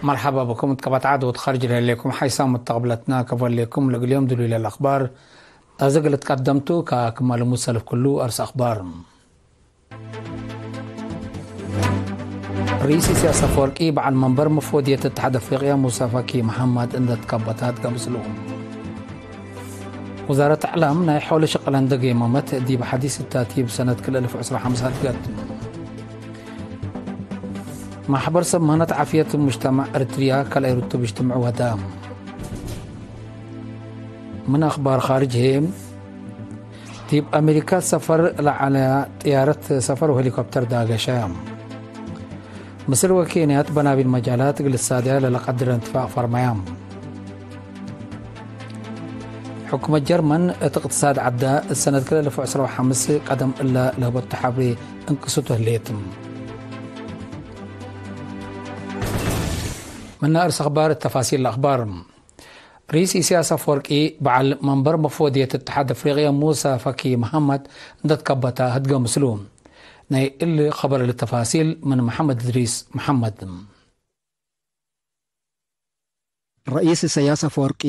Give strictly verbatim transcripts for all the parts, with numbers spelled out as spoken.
መርሐባ ብኩም። እት ቀበት ዐድ ወእት ኸርጅ ለህሌኩም ሓይሳም መተቅብለትና ከፎ ህሌኩም። ለእግል ዮም ድሉይ ለልአክባር አዜ እግል ትቀደምቱ። ከክመ ልሙድ ሰልፍ ክሉ አርስ አክባር። ርኢስ ኢሰያስ አፈወርቂ በዐል መንበር መፍወድየት እትሓድ አፍሪቅያ ሙሳ ፈኪ መሐመድ እንደ ትከበታ ትገብጽ ሉ። ውዛረት እዕላም ናይ ሖል ሸቅለ እንደ ገይመመት ዲብ ሐዲስ እታቲ እብ ሰነት ክልኤ እልፍ ወዕስራ ወሐምስ አድገት። ማሕበር ሰብ ምህነት ዓፍየት ሙጅተማዕ ኤርትርያ ካልኣይ ርቱብ እጅትምዕ ወዳ። ምን አኽባር ኻርጅ ህዬ፣ ዲብ አሜሪካ ሰፈር ለዐለ ጥያረት ሰፈር ወሄሊኮፕተር ዳገሸ። ምስል ወኬንያት በናቢል መጃላት እግል ትሳድያ ለለቀድረ እንትፋቅ ፈርመያ። ሕኩመት ጀርመን እት እቅትሳድ ዐዳ እት ሰነት ክልኤ እልፍ ወዕስራ ወሐምስ ቀደም እለ ለህበቱ ሐብሬ እንቅስቱ ህሌት። ምነ አርስ አኽባር ተፋሲል ለአኽባር። ርኢስ ኢሰያስ አፈወርቂ በዐል መንበር መፍወድየት እትሓድ አፍሪቅየ ሙሳ ፈኪ መሐመድ እንደ ትከበታ ህድገ ምስሉ። ናይ እሊ ኸበር እሊ ተፋሲል ምን መሐመድ እድሪስ መሐመድ። ረኢስ ኢሰያስ አፈወርቂ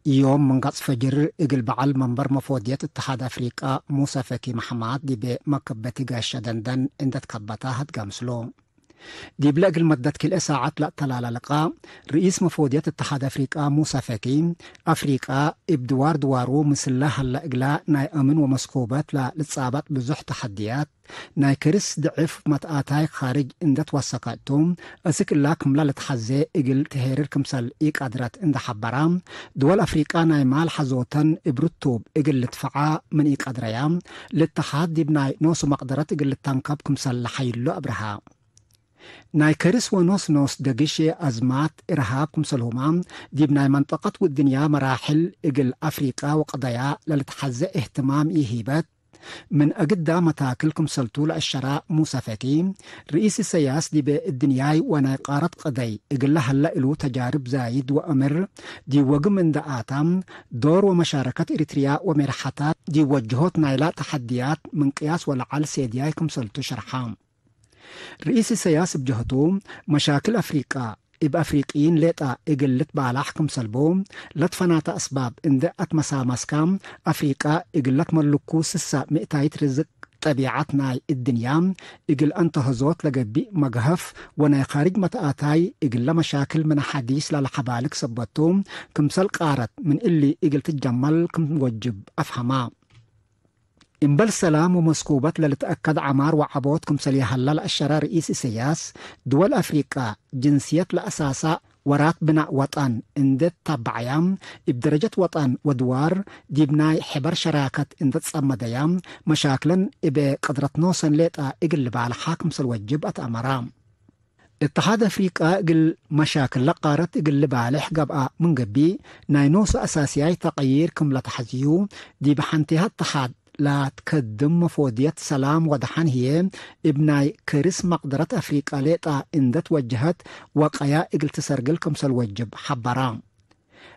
ዮም ምን ገጽ ፈጅር እግል በዐል መንበር መፍወድየት እትሓድ አፍሪቀ ሙሳ ፈኪ መሐማት ዲብ መክበት ጋሻ ደንደን እንደ ትከበታ ህድገ ምስሉ። ዲብለ እግል መደት ክልኤ ሳዐት ለአተላላ ልቃእ፣ ርኢስ መፍወድየት እትሓድ አፍሪቀ ሙሳ ፈኪ፣ አፍሪቀ እብ ድዋር ድዋሩ ምስለ ሀለ እግላ ናይ አምን ወመስኩበት ለልትጻበጥ ብዙሕ ተሐድያት፣ ናይ ክርስ ድዕፍ መትአታይ ካርጅ እንደ ትወሰከት ቱ፣ አስክ እላ ክምላ ልትሐዜ እግል ትሄርር ክምሰል ኢቀድረት እንደ ሐበራ፣ ድወል አፍሪቀ ናይ ማል ሐዞተን እብ ርቱብ እግል ልትፈዓ ምን ኢቀድረያ፣ ልትሓድ ዲብ ናይ ኖሱ መቅደረት እግል ልተንከብ ክምሰል ለሐይሎ አብርሃ። ናይ ከርስ ወኖስ ኖስ ደግሽ አዝማት እርሃብ ክምሰልሁማ፣ ዲብ ናይ መንጠቀት ወእድንያ መራሕል እግል አፍሪቀ ወቀደያ ለልትሐዜ እህትማም ኢሂበት፣ ምን አግዳ መታክል ክምሰልቱ ለአሸራ ሙሳ ፈኪ፣ ርኢስ ኢሰያስ ዲብ እድንያይ ወናይ ቃረት ቀደይ እግለ ሀለ እሉ ተጃርብ ዛይድ ወአምር ዲብ ወግም እንደ አታ፣ ዶር ወመሻረከት ኤሪትርያ ወሜርሐታት ዲብ ወጅሆት ናይላ ተሐድያት ምን ቅያስ ወለዐል ሴድያይ ክምሰልቱ ሸርሐ። ርኢስ ኢሰያስ እብ ጀህቱ፣ መሻክል አፍሪቀ፣ እብ አፍሪቅይን ሌጠ እግል ልትባላሕ ክምሰልቡ፣ ለትፈናተ አስባብ እንዴ አትመሳመስከ፣ አፍሪቀ እግል ለትመልኩ ስሰ ምእታይት ርዝቅ ጠቢዐት ናይ እድንያ፣ እግል አንተህዞት ለገብእ መግሀፍ ወናይ ካርጅ መትአታይ፣ እግለ መሻክል ምነ ሐዲስ ለለሐባልክ ሰበት ቱ፣ ክምሰል ቃረት ምን እሊ እግል ትጀመል ክም ወጅብ አፍሀማ። እምበል ሰላም ወመስኩበት ለልትአከድ ዐማር ወዐቦት ክምሰል ይሀላ ለአሸረ ርኢስ ኢሰያስ፣ ድወል አፍሪቀ ጅንስየት ለአሳሳ ወራት ብናእ ወጠን እንዴ ትታበዐያ፣ እብ ደረጀት ወጠን ወድዋር ዲብ ናይ ሕበር ሸራከት እንዴ ትጸመደያ፣ መሻክለን እብ ቅድረት ኖሰን ሌጠ እግል ልባልሓ ክምሰል ወጅብ አትአመራ። እትሓድ አፍሪቀ እግል መሻክል ለቃረት እግል ልባልሕ ገብአ ምን ገብእ፣ ናይ ኖሱ አሳስያይ ተቅይር ክም ለተሐዝዩ፣ ዲብ ሐንቴሀ እትሓድ ላትከድም መፎድየት ሰላም ወደሐን ህዬ፣ እብ ናይ ክርስ መቅደረት አፍሪቀ ሌጠ እንዴ ትወጀሀት ወቀያ እግል ትሰርግል ክምሰል ወጅብ ሐበራ።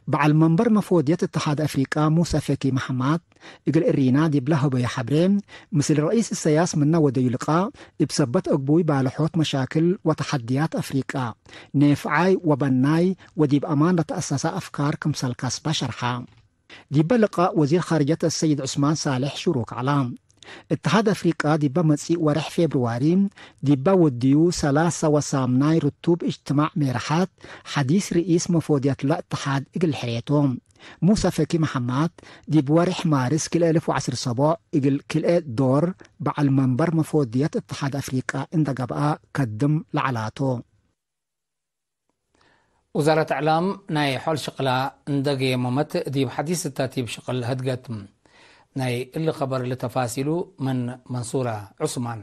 በዐል መንበር መፎድየት እትሓድ አፍሪቀ ሙሳ ፈኪ መሐማት፣ እግል እሪና ዲብለ ሀበዩ ሐብሬ፣ ምስል ረኢስ እሰያስ ምነ ወደዩ ልቃእ፣ እብ ሰበት አግቡይ ባልሖት መሻክል ወተሐድያት አፍሪቀ፣ ኔፍዓይ ወበናይ ወዲብ አማን ለተአሰሰ አፍካር ክምሰል ከስበ ሸርሐ። ዲበ ልቃእ ወዚር ኻርጀት አሰይድ ዑስማን ሳልሕ ሽሩክ ዐላ። እትሓድ አፍሪቀ ዲበ መጽእ ወሬሕ ፌብርዋሪ ዲበ ወድዩ ሰላሰ ወሳምናይ ርቱብ እጅትማዕ ሜርሐት ሐዲስ ርኢስ መፎድየትለ እትሓድ እግል ሕሬ ቱ። ሙሳ ፈኪ መሐማት ዲብ ወሬሕ ማርስ ክልኤ እልፍ ወዐስር ሰቦዕ እግል ክልኤ ዶር በዐል መንበር መፎድየት እትሓድ አፍሪቀ እንደ ገብአ ከድም ለዐላቱ። ውዛረት እዕላም ናይ ሖል ሽቅላ እንደ ገየመመት ዲብ ሐዲስ እታቲብ ሽቅል ህድገት። ናይ እሊ ከበር ለተፋሲሉ ምን መንሱራ ዑስማን።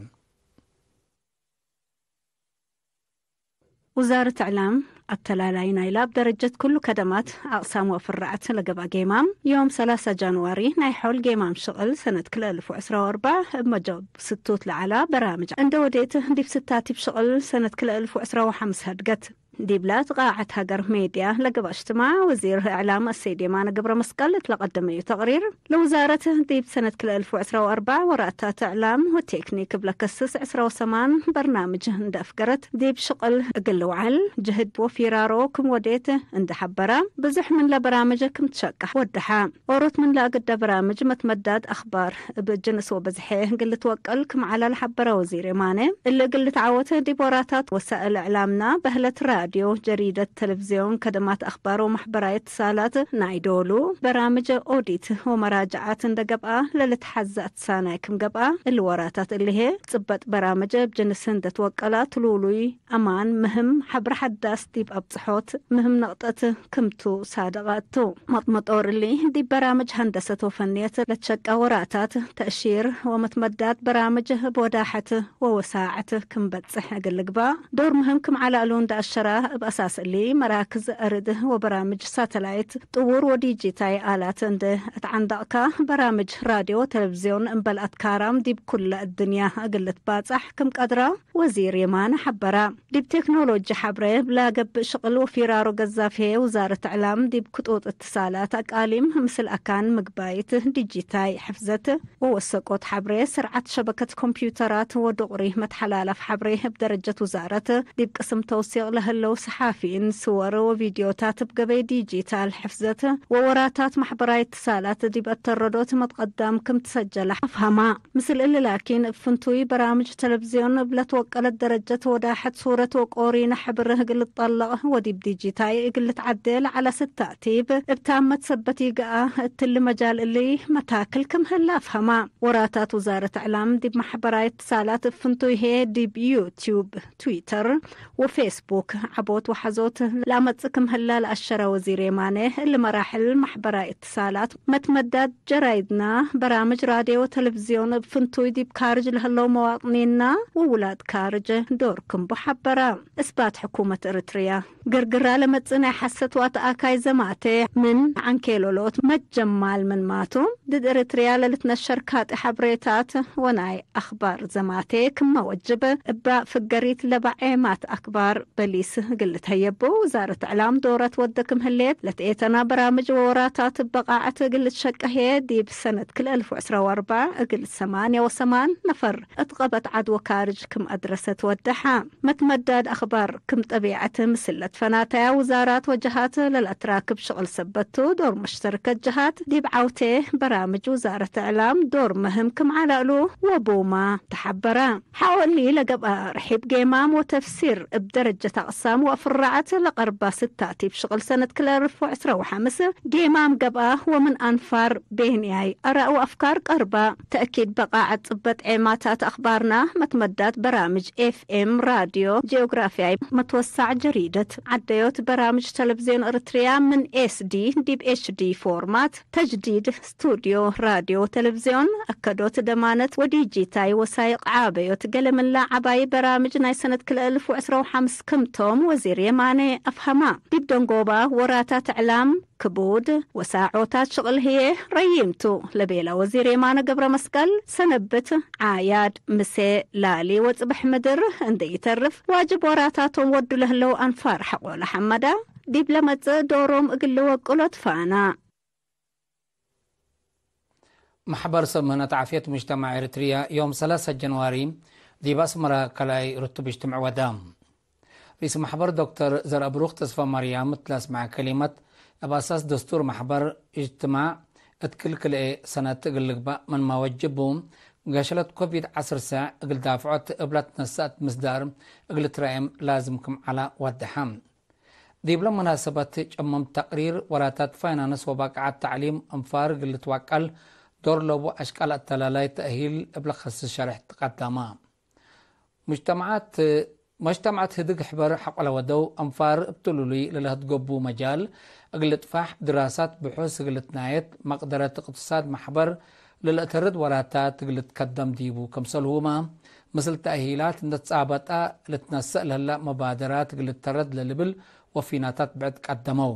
ውዛረት እዕላም፣ አተላላይ ናይላ እብ ደረጀት ክሉ ከደማት፣ አቅሳም ወፍራዐት ለገብአ ጌማም፣ ዮም ሰላሳ ጃንዋሪ ናይ ሖል ጌማም ሽቅል ሰነት ክልኤ እልፍ ወዕስራ ወአርበዕ እብ መጃብ ስቱት ለዐላ በራምጅ እንደ ወዴት፣ ዲብ ስታቲብ ሽቅል ሰነት ክልኤ እልፍ ወዕስራ ወሐምስ ህድገት። ዲብላ እት ቃዐት ሀገር ሜድያ ለገብአ እጅትማዕ፣ ወዚር እዕላም አሰይድ የማነ ገብረመስቀል እት ለቀደመዩ ተቅሪር፣ ለውዛረት ዲብ ሰነት ክልኤ አልፍ ወዕስራ ወአርበዕ ወራታት እዕላም ወቴክኒክ እብ ለከስስ ዕስራ ወሰማን በርናምጅ እንደ አፍገረት፣ ዲብ ሽቅል እግል ልውዓል ጅህድ ወፊራሮ ክም ወዴት እንደ ሐበረ፣ ብዙሕ ምን ለበራምጅ ክም ትሸቀሕ ወደሐ። ኦሮት ምን ለአግደ በራምጅ መትመዳድ አክባር እብ ጅንስ ወበዝሐ እግል ልትወቀል ክም ዐለ ለሐበረ ወዚር የማነ፣ እሊ እግል ልትዓወት ዲብ ወራታት ወሳእል እዕላምና በህለት ራድዮ፣ ጀሪደት፣ ተለቪዝዮን፣ ከደማት አክባር ወመሕበራይ እትሳላት ናይ ዶሉ በራምጅ ኦዲት ወመራጅዓት እንደ ገብአ ለልትሐዘ አትሳናይ ክም ገብአ፣ እሊ ወራታት እሊ ህዬ ጽበጥ በራምጅ እብ ጅንስ እንደ ትወቀላ ትሉሉይ አማን ምህም ሐብር ሐዳስ ዲብ አብጽሖት ምህም ነቅጠት ክምቱ ሳደቀ እቱ። መጥመጦር እሊ፣ ዲብ በራምጅ ሀንደሰት ወፈንየት ለትሸቀ ወራታት፣ ተእሺር ወመትመዳድ በራምጅ እብ ወዳሐት ወወሳዐት ክም በጽሕ እግል ልግባእ ዶር ምህም ክም ዐለ እሉ እንደ አሸራ፣ እብ አሳስ እሊ፣ መራክዝ አርድ ወበራምጅ ሳተላይት ጥዉር ወዲጂታይ አላት እንደ አትዐንደቅካ፣ በራምጅ ራድዮ ወተለቪዝዮን እምበል አትካራም ዲብ ኩለ እድንያ እግል ልትባጻሕ ክም ቀድራ፣ ወዚር የማነ ሐበረ። ዲብ ቴክኖሎጂ ሐብሬ እብ ለገብእ ሽቅል ወፊራሮ ገዛፍ ህዬ፣ ውዛረት እዕላም ዲብ ክጡጥ እትሳላት አቃሊም ምስል አካን ምግባይት ዲጂታይ ሕፍዘት ወወሰቆት ሐብሬ፣ ስርዓት ሸበከት ኮምፒውተራት ወዱቅሪ መትሐላላፍ ሐብሬ እብ ደረጀት ውዛረት፣ ዲብ ቅስም ተውሲቅ ለህለው ሰሓፊይን፣ ስወር ወቪድዮታት እብ ገበይ ዲጂታል ሕፍዘት ወወራታት መሕበራይ እትሳላት ዲብ አተረዶት መትቀዳም ክም ትሰጀለ አፍሀማ። ምስል እሊ ላኪን፣ እብ ፍንቱይ በራምጅ ተለቪዝዮን እብ ለትወቀለት ደረጀት ወዳሐት ሱረት ወቆሪነ ሕብር እግል ልትጠለቅ ወዲብ ዲጂታይ እግል ልትዐዴ ለዐለ ስታእቲብ፣ እብ ታመት ሰበት ይግአ። እትሊ መጃል እሊ መታክል ክም ህለ አፍሀማ። ወራታት ውዛረት እዕላም ዲብ መሕበራይ እትሳላት እብ ፍንቱይ ህዬ ዲብ ዩትዩብ፣ ትዊተር ወፌስቡክ ዐቦት ወሐዞት ለአመጽእ ክም ህለ ለአሸረ ወዚር የማነ፣ እሊ መራሕል መሕበራይ እትሳላት መትመዳድ ጀራይድና፣ በራምጅ ራድዮ ወተለቪዝዮን እብ ፍንቱይ ዲብ ካርጅ ለህለው መዋጥኒንና ወውላድ ካርጅ ዶር ክም ቡ ሐበረ። እስባት ሕኩመት እርትርያ፣ ግርግራ ለመጽእ ናይ ሐሰት ወአትአካይ ዘማቴ ምን ዐንኬሎሎት መትጀማል ምንማቱ፣ ድድ እርትርያ ለልትነሸር ካጢ ሐብሬታት ወናይ አክባር ዘማቴ ክመ ወጅብ እባ ፍገሪት ለበ ዔማት አክባር በሊስ እግል ልትሀየቡ ውዛረት እዕላም ዶረት ወደ ክም ህሌት ለትኤተና በራምጅ ወወራታት እበ ቃዐት እግል ልትሸቀ ህዬ ዲብ ሰነት ክልኤ አልፍ ወዕስራ ወአርበዕ እግል ሰማንያ ወሰማን ነፈር እት ቀበት ዐድ ወካርጅ ክም አድረሰት ወደሐ። መትመዳድ አክባር ክም ጠቢዐት ምስል ለትፈናተያ ውዛራት ወጀሃት ለለአትራክብ ሽቅል ሰበት ቱ፣ ዶር መሽተርከት ጀሃት ዲብ ዐውቴ በራምጅ ውዛረት እዕላም ዶር ምህም ክም ዐለ እሉ ወቡማ ተሐበረ። ሐወሊ ለገብአ ርሒብ ጌማም ወተፍሲር እብ ደረጀት አቅሳም ወአፍራዐት ለቀርባ ስታቲብ ሽቅል ሰነት ክልኤ አልፍ ወዕስራ ወሐምስ ጌማም ገብአ ወምን አንፋር ቤንያይ አራእ ወአፍካር ቀርባ። ተእኪድ በቃዐት ጽበጥ ዔማታት አክባርና መትመዳት በራምጅ ኤፍ ኤም ራድዮ፣ ጂኦግራፍያይ መትወሳዕ ጀሪደት፣ ዐደዮት በራምጅ ተለቪዝዮን እርትርያ ምን ኤስ ዲ ዲብ ኤች ዲ ፎርማት፣ ተጅዲድ ስቱድዮ ራድዮ ወተለቪዝዮን፣ አከዶት ደማነት ወዲጂታይ ወሳይቅ ዓበዮት ገሌ ምንለ ዐባይ በራምጅ ናይ ሰነት ክልኤ አልፍ ወዕስራ ወሐምስ ክምቶም ወዚር የማነ አፍሀማ። ዲብ ደንጎባ ወራታት እዕላም ክቡድ ወሳዖታት ሽቅል ህዬ ረዪም ቱ ለቤለ ወዚር የማነ ገብረመስቀል፣ ሰነብት ዓያድ ምሴ ላሊ ወጽብሕ ምድር እንዴ ኢተርፍ ዋጅብ ወራታቶም ወዱ ለህለው አንፋር ሐቆ ለሐመዳ ዲብ ለመጽእ ዶሮም እግል ልወቅሎ ትፋና። መሕበር ሰብ ምህነት ዓፍየት ሙጅተማዕ ኤሪትርያ ዮም ሰላሳ ጀንዋሪ ዲብ አስመራ ካልኣይ ርቱብ እጅትምዕ ወዳ። ርኢስ መሕበር ዶክተር ዘርአብሩክ ተስፋማርያም እት ለአስመዐ ከሊመት፣ እብ አሳስ ደስቱር መሕበር እጅትማዕ እት ክል ክልኤ ሰነት እግል ልግባእ ምንመ ወጅቡ፣ ገሸለት ኮቪድ ዐስር ሰዕ እግል ዳፍዖት እብ ለትነሰአት ምስዳር እግል ትረኤም ላዝም ክም ዐለ ወደሐ። ዲብለ መናሰበት ጨመም ተቅሪር፣ ወራታት ፋይናንስ ወባቅዓት ተዕሊም፣ አንፋር እግል ልትወቀል ዶር ለቡ አሽቃል አተላላይ ተእሂል እብ ለከስስ ሸሬሕ ትቀደመ። ሙጅተማዓት፣ መጅተማዓት ህድግ ሕበር ሐቆ ለወደው አንፋር እብ ትሉሉይ ለለህትገቡ መጃል እግል ልጥፋሕ፣ ድራሳት፣ ብሑስ እግል ልትናየት፣ መቅደረት እቅትሳድ መሕበር ለለአተርድ ወራታት እግል ልትከደም ዲቡ ክምሰልሁመ፣ ምስል ተእሂላት እንደ ትጻበጠ ልትነሰእ ለህለ መባደራት እግል ልተረድ ለልብል ወፊናታት ብዕድ ቀደመው።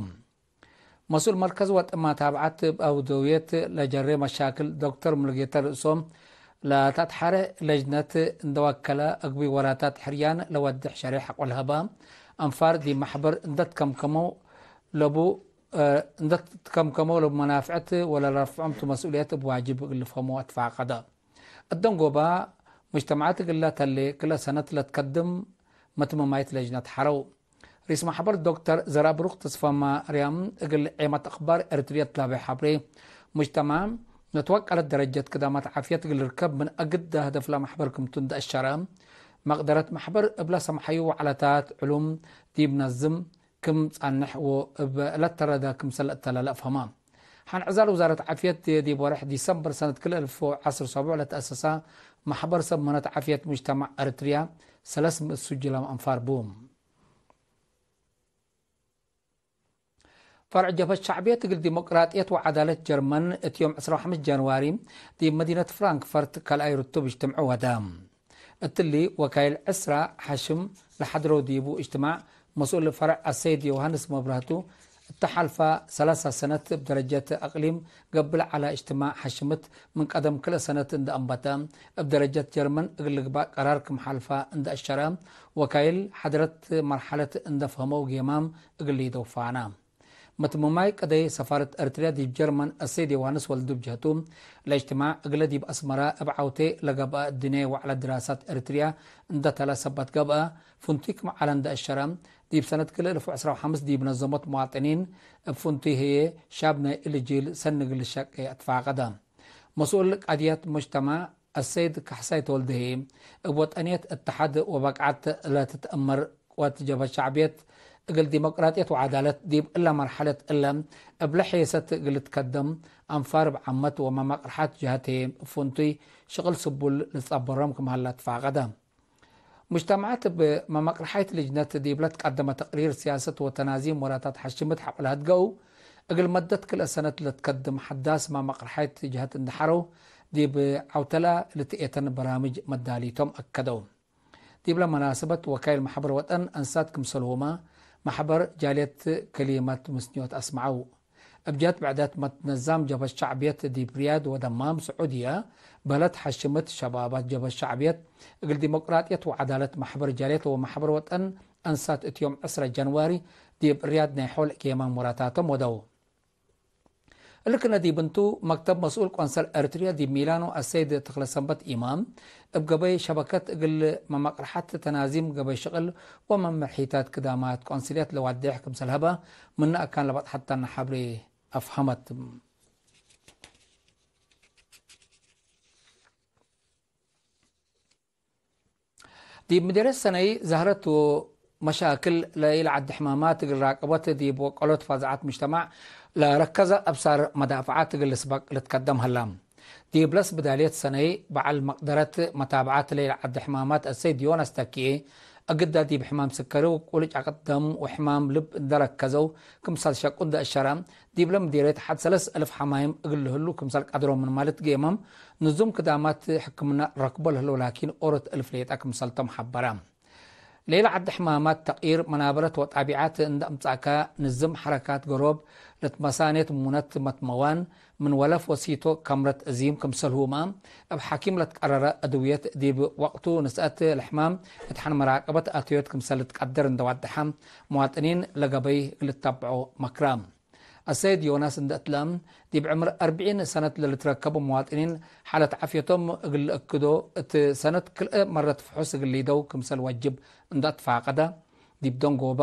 መስኡል መርከዝ ወጠን መታብዐት እብ አውደውየት ለጀሬ መሻክል ዶክተር ሙሉጌታ ርእሶም ለተአትሐረ ለጅነት እንደ ወከለ፣ እግብይ ወራታት ሕርያን ለወድሕ ሸሬሕ ሐቆ ለሀበ አንፋር ዲብ መሕበር እንደ ትከምከመው ለቡ፣ እ፣ እንደ ትከምከመው ለቡ መናፍዕት ወለለረፍዖም ቱ መስኡልየት እብ ዋጅብ እግል ልፍሀሞ አትፋቀደ። እት ደንጎባ፣ ሙጅተማዓት እግለ ተሌ ክልኤ ሰነት ለትከድም መትመማይት ለጅነት ሐረው። ርኢስ መሕበር ዶክተር ዘርአብሩክ ተስፋማርያም እግል ዔመት አክባር ኤረትርየ ትላቤ ሐብሬ፣ ሙጅተማዕ ለትወቀለት ደረጀት ክዳማት ዓፍየት እግል ልርከብ ምን አግደ ህደፍለ መሕበር ክምቱ እንደ አሸረ፣ መቅደረት መሕበር እብለ ሰምሐዩ ወዕለታት ዕሉም ዲብ ነዝም ክም ጸንሕ ወእብ ለተረደ ክምሰል እተለ ለአፍሀመ። ሐን ዕዛል ውዛረት ዓፍየት ዲብ ወርሕ ዲሰምበር ሰነት ክልኤ አልፍ ወዐስር ሰቡዕ ለተአሰሰ መሕበር ሰብ ምህነት ዓፍየት ሙጅተማዕ ኤረትርያ ሰለስ ምእት ሱጅላም አንፋር ቡ። ፈርዕ ጀብሀት ሸዕብየት እግል ዲሞቅራጥየት ወዐዳለት ጀርመን እት ዮም ዕስራ ወሐምስ ጃንዋሪ ዲብ መዲነት ፍራንክፈርት ካልኣይ ርቱብ እጅትምዑ ወደ። እትሊ ወካይል ዕስራ ሐሽም ለሐድረው ዲቡ እጅትማዕ መስኡል ፈርዕ አሰይድ ዮሐንስ መብራህቱ እተ ሐልፈ ሰላሳ ሰነት እብ ደረጀት አቅሊም ገብእ ለዐለ እጅትማዕ ሐሽምት ምን ቀደም ክልኤ ሰነት እንደ አንበተ እብ ደረጀት ጀርመን እግል ልግባእ ቀራር ክም ሐልፈ እንደ አሸረ ወካይል ሐድረት መርሐለት እንደ ፈህመው ጌማም እግል ሊደው ፋና። መትመማይ ቀደይ ሰፋረት ኤረትርያ ዲብ ጀርመን አሰይድ ዮሐንስ ወልዱ እብ ጀህቱ፣ ለእጅትማዕ እግለ ዲብ አስመረ እብ ዐውቴ ለገብአ እድንያይ ወዕለት ድራሳት ኤረትርያ እንደ ተለ ሰበት ገብአ፣ ፍንቱይ ክም ዐለ እንደ አሸረ፣ ዲብ ሰነት ክልኤ አልፍ ወዕስራ ወሐምስ ዲብ ነዘሞት መዋጥኒን እብ ፍንቱይ ህዬ ሻብ ናይ እሊ ጂል ሰኒ እግል ልሸቄ አትፋቀደ። መስኡል ቃድያት ሙጅተማዕ አሰይድ ካሕሳይ ተወልደ ህዬ፣ እብ ወጠንየት እተሓድ ወበቅዓት ለትትአመር ቅወት ጀብሀት ሸዕብየት እግል ዲሞቅራጥየት ወዐዳለት ዲብ እለ መርሐለት እለ እብለ ሔሰት እግል ልትከደም አንፋር እብ ዓመት ወመመቅርሐት ጀሀት ህዬ እብ ፍንቱይ ሽቅል ስቡል ልትጸበሮም ክም ሀላ ትፋቀደ። ሙጅተማዓት እብ መመቅርሓይት ልጅነት ዲብ ለትቀደመ ተቅሪር ሲያሰት ወተናዚም ወራታት ሐሽምት ሐቆ ለሀድገው፣ እግል መደት ክልኤ ሰነት ለትከድም ሐዳስ መመቅርሓይት ጀሀት እንደ ሐረው፣ ዲብ ዐውተላ ልትኤተን በራምጅ መዳሊቶም አከደው። ዲብለ መናሰበት ወካይል መሕበር ወጠን አንሳት ክምሰልሁመ መሕበር ጃልየት ከሊመት ምስንዮት አስመዐው። እብ ጀህት ብዕደት መትነዛም ጀብሀት ሸዕብየት ዲብ ሪያድ ወደማም ስዑድየ በህለት ሐሽምት ሸባባት ጀብሀት ሸዕብየት እግል ዲሞቅራጥየት ወዐዳለት መሕበር ጃልየት ወመሕበር ወጠን አንሳት እት ዮም ዕስረ ጃንዋሪ ዲብ ሪያድ ናይ ሖል ጌማም ወራታቶም ወደው። እሊ ክነ ዲብ እንቱ፣ መክተብ መስኡል ቆንሰል ኤረትርያ ዲብ ሚላኖ አሰይድ ተክለሰንበት ኢማም፣ እብ ገበይ ሸበከት እግል መመቅርሐት ተናዚም ገበይ ሽቅል ወመመርሒታት ክዳማት ቆንስልየት ለዋዴሕ ክምሰል ሀበ፣ ምነ አካን ለበጽሐተነ ሐብሬ አፍሀመት። ዲብ ምዴርየት ሰነይ፣ ዘህረት ወመሻክል ለኢለዐዲ ሕማማት እግል ራቅቦት ዲብ ወቀሎት ፋዛዓት ሙጅተማዕ ለረከዘ አብሳር መዳፍዓት እግል ልስበቅ ልትከደም ሀላ። ዲብለ ስብዳልየት ሰነይ፣ በዐል መቅደረት መታብዓት ለኢለዐዲ ሕማማት አሰይድ ዮናስ ተኪኤ፣ እግዳ ዲብ ሕማም ስከሪ ወቁልጭ ዐቀት ደም ወሕማም ልብ እንደ ረከዘው ክምሰል ሸቁ እንደ አሸረ፣ ዲብለ ምዴርየት ሐድ ሰለስ አልፍ ሐማይም እግል ልህሉ ክምሰል ቀድሮ ምንመ ልትጌመም፣ ንዙም ክዳማት ሕክምነ ረክቦ ለህለው ላኪን ኦሮት እልፍ ሌጠ ክምሰልቶም ሐበረ። ሌለ ዐድ ሕማማት ተቅይር መናበረት ወጣቢዓት እንደ አምጸእከ፣ ንዝም ሐረካት ገሮብ ልትመሳኔት ሙነት መትመዋን፣ ምን ወለፍ ወሲቶ ከምረት እዚም ክምሰልሁመ፣ እብ ሐኪም ለትቀረረ አድውየት ዲብ ወቅቱ ንስአት ለሕማም እት ሐን መራቀበት አተዮት ክምሰል ልትቀደር እንደ ዋደሐ፣ መዋጥኒን ለገበይ እግል ልተብዖ መክረ። አሰይድ ዮናስ እንደ እትለ፣ ዲብ ዕምር አርብዒን ሰነት ለልትረከቡ መዋጥኒን ሓለት ዓፍየቶም እግል ልእክዶ፣ እት ሰነት ክልኤ መረት ፍሑስ እግል ሊደው ክምሰል ወጅብ እንደ አትፋቀደ፣ ዲብ ደንጎባ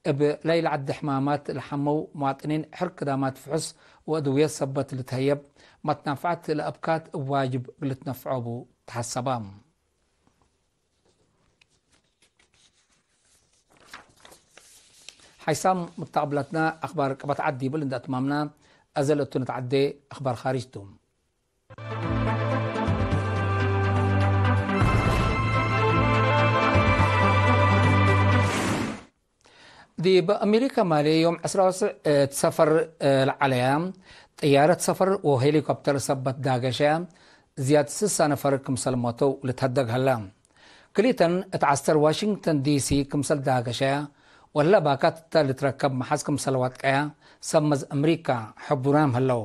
እብ ለይለ ዐዲ ሕማማት ለሐመው መዋጥኒን ሕር ክዳማት ፍሑስ ወአድውየት ሰበት ልትሀየብ መትናፍዐት ለአብካት እብ ዋጅብ እግል ልትነፍዖ ቡ ተሐሰበ። ሓይሳም ሙተቀብለትና አክባር ቀበት ዐድ ዲብል እንደ አትማምና፣ አዘ ለእቱ ንትዐዴ አክባር ካሪጅ ቱ። ዲብ አሜሪካ ማሌ ዮም ዕስራ ወትስዕ እት ሰፈር ለዐለያ ጥያረት ሰፈር ወሄሊኮፕተር ሰበት ዳገሸያ ዝያድ ስሳ ነፈር ክምሰል ሞተው ልትሀደግ ሀላ። ክሊተን እት ዐስተር ዋሽንግተን ዲሲ ክምሰል ዳገሸያ ወለ ባካት እተ ልትረከብ መሓዝ ክምሰል ዋጥቀያ ሰብ መዝ አምሪካ ሕቡራም ህለው።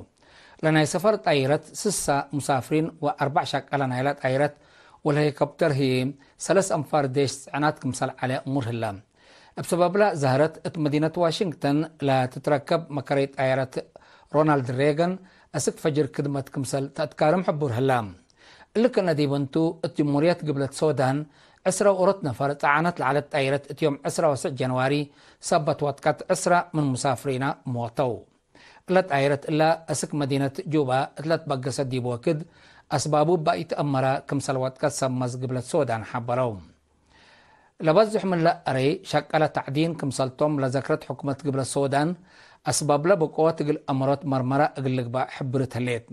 ለናይ ሰፈር ጣይረት ስሳ ሙሳፍሪን ወአርበዕ ሸቀለ ናይላ ጣይረት ወለሄሊኮፕተር ህዬ ሰለስ አንፋር ዴሽ ጽዕናት ክምሰል ዐለ እሙር ህለ። እብ ሰበብለ ዛህረት እት መዲነት ዋሽንግተን ለትትረከብ መከረይ ጣየረት ሮናልድ ሬገን አስክ ፈጅር ክድመት ክምሰል ተአትካርም ሕቡር ህላ። እሊ ክእነ ዲብ እንቱ፣ እት ጅሙርየት ግብለት ሶዳን ዕስራ ወኦሮት ነፈር ጸዓነት ለዐለት ጣይረት እት ዮም ዕስራ ወትስዕ ጀንዋሪ ሰበት ወጥቀት ዕስራ ምን ሙሳፍሪና ሞተው። እለ ጣይረት እለ አስክ መዲነት ጁባ እት ለትበገሰት ዲብ ወክድ አስባቡ እበ ኢተአመረ ክምሰል ወጥቀት ሰብ መዝ ግብለት ሶዳን ሐበረው። ለበዝሕ ምን ለአረይ ሸቀለ ተዕዲን ክምሰልቶም ለዘክረት ሕኩመት ግብለት ሶዳን፣ አስባብለ ብቆት እግል አመሮት መርመረ እግል ልግባእ ሕብርት ህሌት።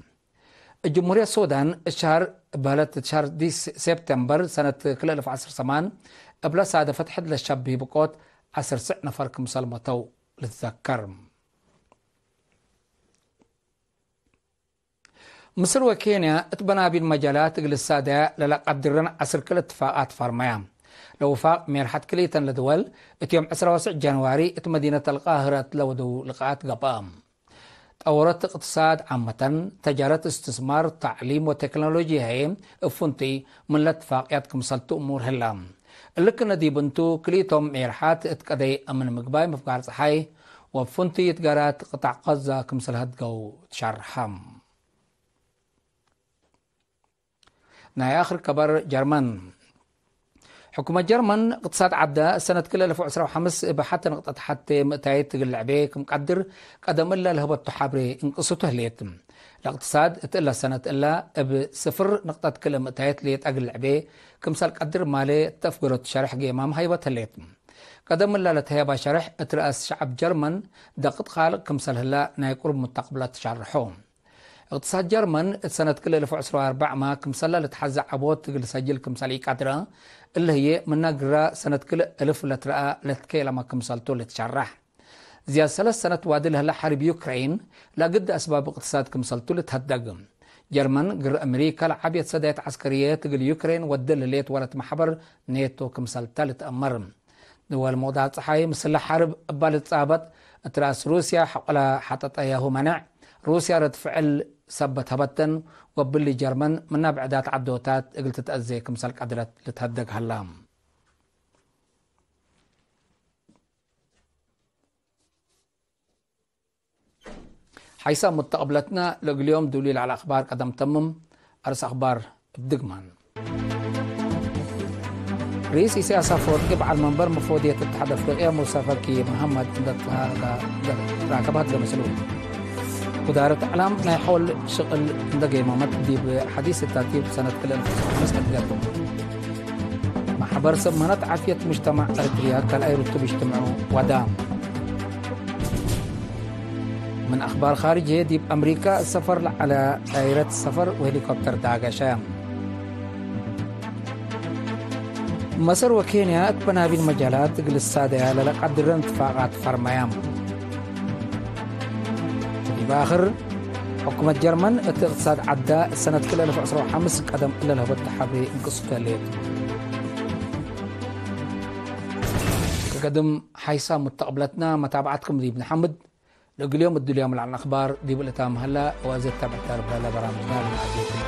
እት ጅሙርየት ሶዳን እት ሸሀር በህለት እት ሸሀር ዲስ-፣ ሴፕቴምበር ሰነት ክልኤ አልፍ ወዐስር ሰማን እብለ ሳደፈት ሕድ ለሸብህ ብቆት ዐስር ስዕ ነፈር ክምሰል ሞተው ልትዘከር። ምስር ወኬንያ እት በናቢል መጃላት እግል ልሳደያ ለለቀድረን ዐስር ክል እትፋቃት ፈርመያ። ለውፋቅ ሜርሐት ክልኢተን ለድወል እት ዮም ዕስራ ወትስዕ ጃንዋሪ እት መዲነት አልቃህረት ለወደው ልቃአት ገብአ። ጠወረት እቅትሳድ ዓመተን፣ ተጃረት፣ እስትስማር፣ ተዕሊም ወቴክኖሎጂ ህዬ እብ ፍንቱይ ምን ለትፋቅያት ክምሰልቱ እሙር ህላ። እሊ ክእነ ዲብ እንቱ፣ ክልኢቶም ሜርሐት እት ቀደይ አምን ምግባይ ምፍጋር ጸሓይ ወእብ ፍንቱይ እት ጋራት ቅጣዕ ቀዛ ክምሰል ሀድገው ትሸርሐ። ናይ አክር ከበር ጀርመን። ሕኩመት ጀርመን እቅትሳድ ዐዳ ሰነት ክል አልፍ ወዕስራ ወሐምስ እብ ሐቴ ንቅጠት ሐቴ ምእታይት እግል ልዕቤ ክም ቀድር ቀደም እለ ለህበቱ ሐብሬ እንቅስቱ ህሌት። ለእቅትሳድ እት እለ ሰነት እለ እብ ስፍር ንቅጠት ክል ምእታይት ሌጠ እግል ልዕቤ ክምሰል ቀድር ማሌ እተ አፍገሮት ሸርሕ ጌማም ሀይበት ህሌት። ቀደም እለ ለተህየባ ሸርሕ እት ረአስ ሸዐብ ጀርመን ደቅጥ ካልቅ ክምሰል ህለ ናይ ቅሩብ ሙተቅብለት ትሸርሖ። እቅትሳድ ጀርመን እት ሰነት ክልኤ እልፍ ወዕስራ ወአርበዕ መ ክምሰለ ልትሐዜ ዐቦት እግል ሰጅል ክምሰል ኢቀድረ፣ እሊ ህዬ ምነ ግረ ሰነት ክልኤ እልፍ ለትረአ ለትኬለመ ክምሰልቱ ልትሸረሕ። ዝያድ ሰለስ ሰነት ዋዲ ለህለ ሐርብ ዩክረይን ለግድ አስባብ እቅትሳድ ክምሰልቱ ልትሀደግ። ጀርመን ግረ አሜሪካ ለዓብየት ሰዳይት ዐስከርየት እግል ዩክረይን ወዴ ለህሌት ወለት መሕበር ኔቶ ክምሰልተ ልትአመር። ድወል ሙቅዳር ጸሓይ ምስለ ሐርብ እበ ልትጻበጥ፣ እት ረአስ ሩስያ ሐቆለ ሐጠጠያሁ መነዕ፣ ሩስያ ረድ ፍዕል ሰበት ሀበተን፣ ወብሊ ጀርመን ምነ ብዕዳት ዐዶታት እግል ትትአዜ ክምሰል ቀድረት ልትሀደግ ሀላ። ሓይሳም ሙተቅብለትነ ለእግል ዮም ዱሊ ለዐለ አክባር ቀደም ተምም። አርስ አክባር እብ ድግማን። ርኢስ ኢሳያስ አፈወርቂ በዓል መንበር መፈወድየት እትሓድ አፍሪቅየ ሙሳ ፈኪ መሐመድ እንደ ተራከባት ገመስሉ። ውዳረት እዕላም ናይ ሐወል ሽቅል እንደ ገይመመት ዲብ ሐዲስ እታቲብ ሰነት ክልኤ አልፍ ወዐስር አምስት ቀድገት። ማሕበር ሰብ ምህነት ዓፍየት ሙጅተማዕ ኤረትርያ ካልኣይ ርቱብ እጅትምዑ ወዳ። ምን አኽባር ኻርጅ ህዬ፣ ዲብ አምሪካ ሰፈር ለዐለ ጣይረት ሰፈር ወሄሊኮፕተር ዳገሸ። መስር ወኬንያ እት በናቢል መጃላት እግል ልሳደያ ለለቀድረን እትፋቃት ፈርመያ። ዲብ አክር፣ ሕኩመት ጀርመን እት እቅትሳድ ዐዳ ሰነት ክልኤ አልፍ ወዐስራ ወሐምስ ቀደም እለ ለህበተ ሐብሬ እንቅስቱ ህሌት። ከገድም ሓይሳም ሙተቅብለትነ መታብዐትኩም ዲብ ነሐምድ። ለእግል ዮም እድልዮም ለዐለ አኽባር ዲብ ልታም ሀላ፣ ወአዜ ተብዕት ለበራምጅና ለነአዜኩም።